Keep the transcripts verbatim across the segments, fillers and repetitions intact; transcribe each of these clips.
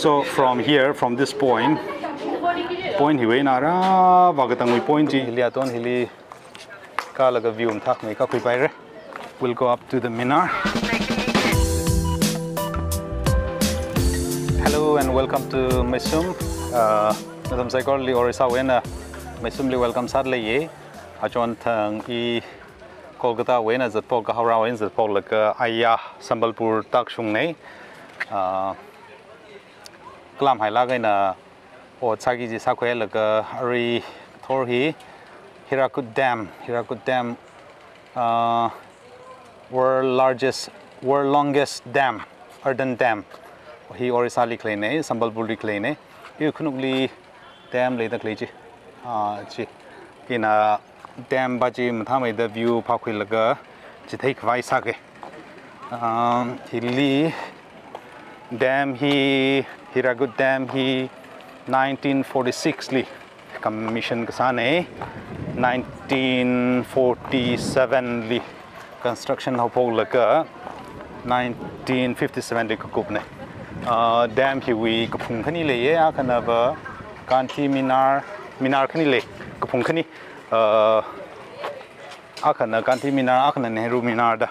So from here, from this point, point hiwui eina rāva katangwui point chi, hili aton hili kālaga view mathākmei kākhuipaira. We'll go up to the Minar. Hello and welcome to Meisum. Uh, nathum saikorali Orissa wui eina Meisumli welcome sāda leiya. Achonthang i Kolkata wui eina zatphok, Howrah wui eina zatphoklaga aya Sambalpur tākashungnei. Uh, kalam hailāk eina ot sāki kaji sākhuilaga arui thor hi Hirakud Dam, Hirakud Dam, uh, world largest, world longest dam, earthen dam. Hi Orissali khaleinei, Sambalpurli khaleinei. Hi khanukli dam leida khalei chi. Ah, chi. Ina dam va chi mathāmeida view phākhuilaga chithei khavai sāga. Um, hili dam hi, Hirakud Dam hi nineteen forty-six li commission kasānei, nineteen forty-seven li construction haophoklaga nineteen fifty-seven li kakupnei. Uh, dam hiwui kaphung khani leiya, akhanava Gandhi Minar, Minar khani lei, kaphung khani. Uh, akhana Gandhi Minar, akhana Nehru Minar da.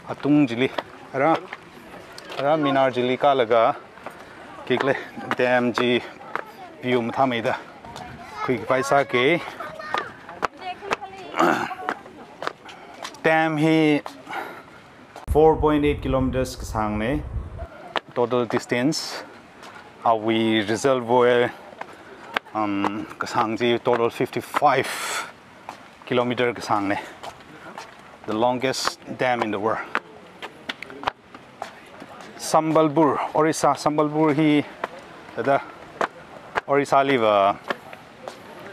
Atung chili, ara, ara Minar chili kālaga, kikle dam chi view mathāmeida khuikapai sāga. Dam hi four point eight kilometers kasāngnei, total distance. Awui reservoir, um, kasāng chi total fifty-five kilometer kasāngnei. The longest dam in the world. Sambalpur, Orissa, Sambalpur hi thāda Orissali va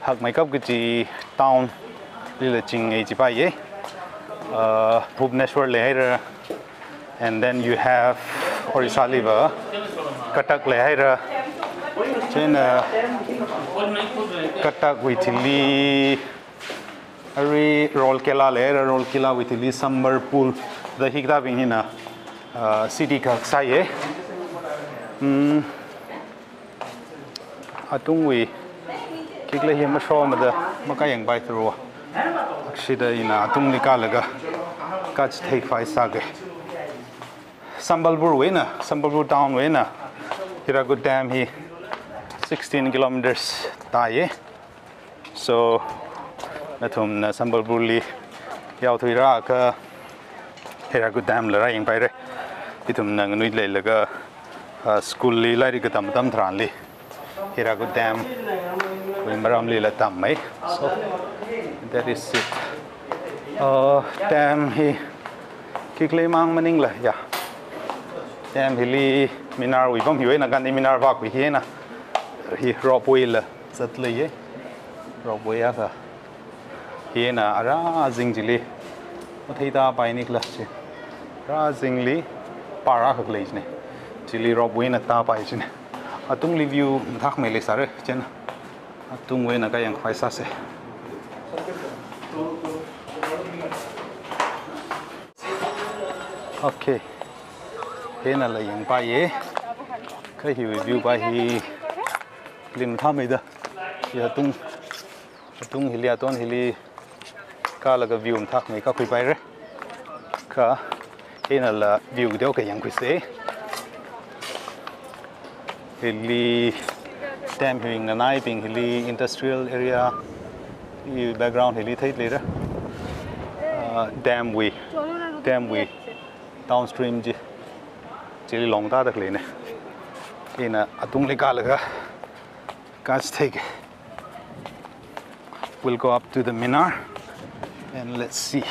hakmeikap kaji town lila chingngai chipaiya. Uh, Bhubaneswar leihaira, and then you have Orissali va Cuttack leihaira. Chieina Cuttack wui thili arui Rourkela leihaira, Rourkela wui thili Sambalpur da hikathābing hina, uh, city kak sāya. Hmm. Atungwui kikle hi mashomada makayangpai thurwa. Akshida ina atungli kālaga kachithei khavai sāga. Sambalpur wui eina, Sambalpur town wui eina Hirakud Dam hi sixteen kilometers tāya. So, nathumna Sambalpurli yaothuilaga Hirakud Dam la rāyangpaira. Ithumna nganui leilaga, ah, school li lairik katam tam tharanli Hirakud Dam wui maramlila tammei. So, that is it. Uh, dam hi kikle mang maningla, ya. Dam hili Minar wui pam hiwui eina Gandhi Minar vākhui hina. Hi ropeway la zatleiya. Ropeway akha. Hina ara zing chili mathei tāpai nikhala chi. Ara zingli par akha khalei chinei. Chili ropeway na tāpai chinei. Atungli view mathākmei leisāra chieina. Atungwui eina kayang khavai sāsa. Okay. Hinala yangpaiya. Kha hiwui view va hi lim thāmeida. Hi atung, atung hili aton hili kālaga view mathākmei kākhuipaira. Kha hinala view kateo kayangkhuisa. Hili dam hiwui nganaibing hili industrial area, hi background hili theida leira. Ah, dam wui, dam wui downstream chi, chili long tāda khaleinei. Ina atungli kālaga kachithei. We'll go up to the Minar and let's see.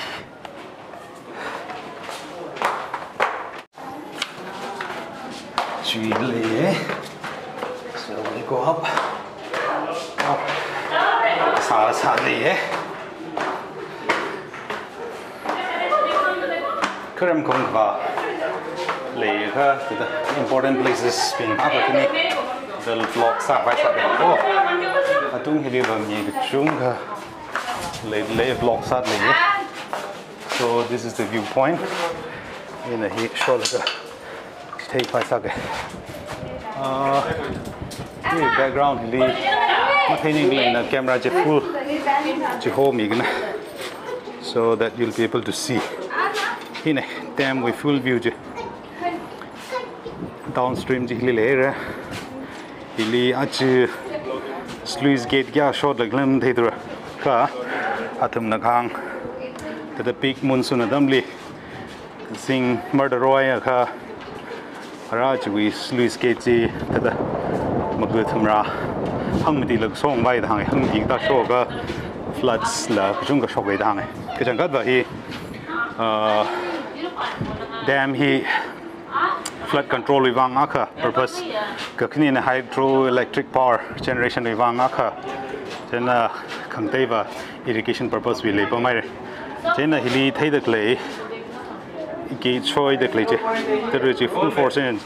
Chili. So we go up. Up. Sā, sāli. Kharam kong kava. Leikha, the important places bing happening. The vlog sāpai sāpai. Oh. Atung hili va mi kachungkha lei, lei vlog sāli. So this is the viewpoint. Ina hi sholaga theikhavai sāga. Uh, hi background hili mathei ningli ina camera chi full chihomigana, so that you'll be able to see. Hina dam wui full view chi. Downstream chi hili leira. Hili achi sluice gate kayā shotlāk lam theithura. Kha athumna kahāng, thāda peak monsoon atamli zing marda roiakha, ara chiwui sluice gate chi thāda maga thumra hangmatilāk shongvai da hānga, hangmati kathā shoka floods la kachungkha shokhai da hānga. Kachangkhatva hi, uh, dam hi flood control wui vang akha purpose, kakhanina hydroelectric power generation wui vang akha, chieina khangateiva irrigation purpose wui leipammira. Chieina hili theida khalei, gate shoida khalei chi, tara chi full force eina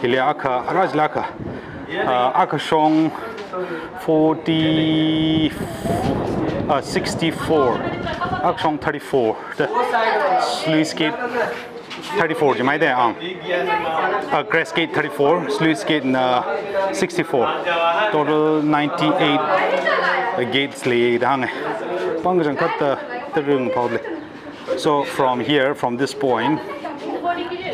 hili akha, ara chila akha, uh, akha shong forty, uh, sixty-four, akha shong thirty-four, the sluice gate thirty-four chi maida ang. Uh, grass gate thirty-four, sluice gate na sixty-four. Total ninety-eight, uh, gates leida hānga. Pāng kachangkhatta tara phāli. So from here, from this point,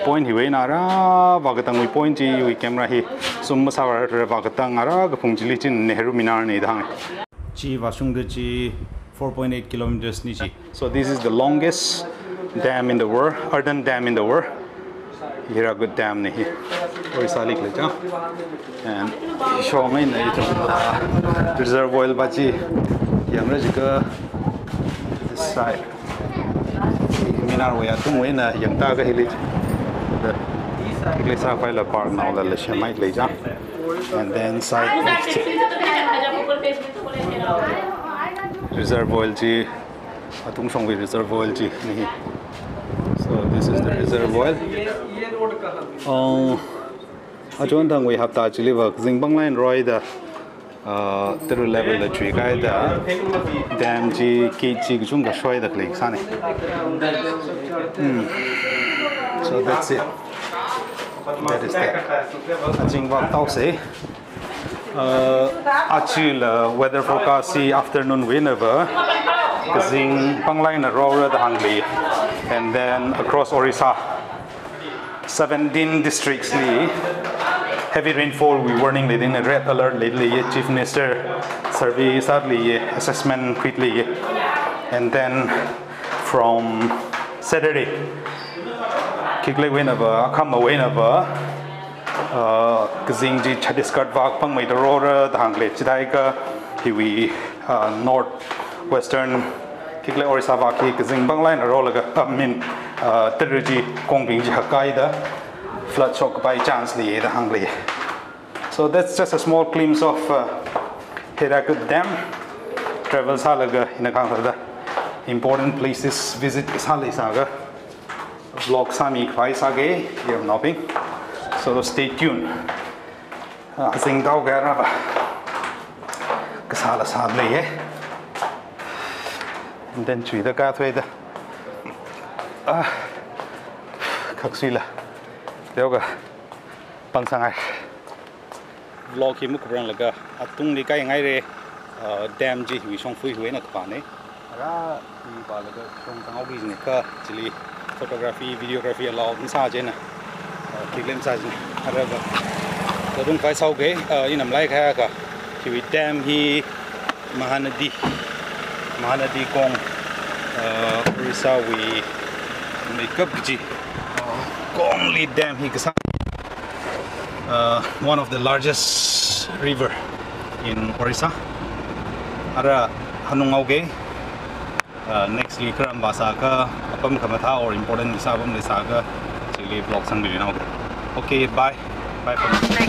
point hiwui eina ara vākatangwui point chi, iwui camera hi zoom masāvāra, vākatang ara kaphung chili chi Nehru Minar na da hānga. Chi vāshungda chi four point eight kilometers na chi. So this is the longest dam in the world, earthen dam in the world. Hirakud Dam na hi, Orissa li khalei chang. And shong eina ithum, uh, reserve well va chi yangra jiakha, this side. Minar wui atungwui eina yangda kha hili chi. The, hili sākhavai la park naola la shemai lei chang. And then side reserve well chi, atung shongwui reserve well chi na hi. So this is the reserve well. Uh, achon thangwui hapta chiliva kazing pāngla eina roida, uh, tara level la chuikahaida dam chi, gate chi kachungkha shoida khalei kasāna. Hmm. So that's it. That is that. Azing vāthaosa. Uh, achila weather forecast chi afternoon wui einava kazing pāngla eina rora da hānglei. And then across Orissa, seventeen districts li heavy rainfall wui warning leida, red alert leida leiya, Chief Minister survey sāda leiya, assessment khuida leiya. And then from Saturday, khikhalei wui einava, akhama wui einava, uh, kazing chi Chhattisgarh vak pāngmeida rora da hānglei. Chithākha hiwui, uh, north western khikhalei Orissa vak hi kazing pāngla eina rolaga, I mean, uh, tara chi kongbing chi hakkahaida flood shokkapai chance leiya da hānglei. So that's just a small glimpse of, uh, Hirakud Dam. Travel sālaga ina kahāng thāda important places visit sālei sāga vlog sāmikhavai sāga, yamnaobing. So stay tuned. Ah, azing tao kha rāva. Kasāla sāda leiya. And then chuida kathuida. Ah, khaksuila. Teokha pāng sāngai. Vlog hi makupranglakha atungli kaingaira, uh, dam chiwui shongfa hiwui eina kapāna. Ara, hi pālaga shong sangao ri jina kha, chili photography, videography allow masā jina. Uh, clip lem sā jina. Ara va. Tadung phai sao ge, uh, ina malai kha kha. Hiwui dam hi Mahanadi, Mahanadi Kong, uh, Orissa wui meikap kaji, uh, Kongli Dam hi kasā, uh, one of the largest river in Orissa. Ara hanung haoga, uh, next li kharam vāsākha, apam khamathā or important kasā apam leisākha, chili vlog sangmilui haoga. Okay, bye. Bye for now.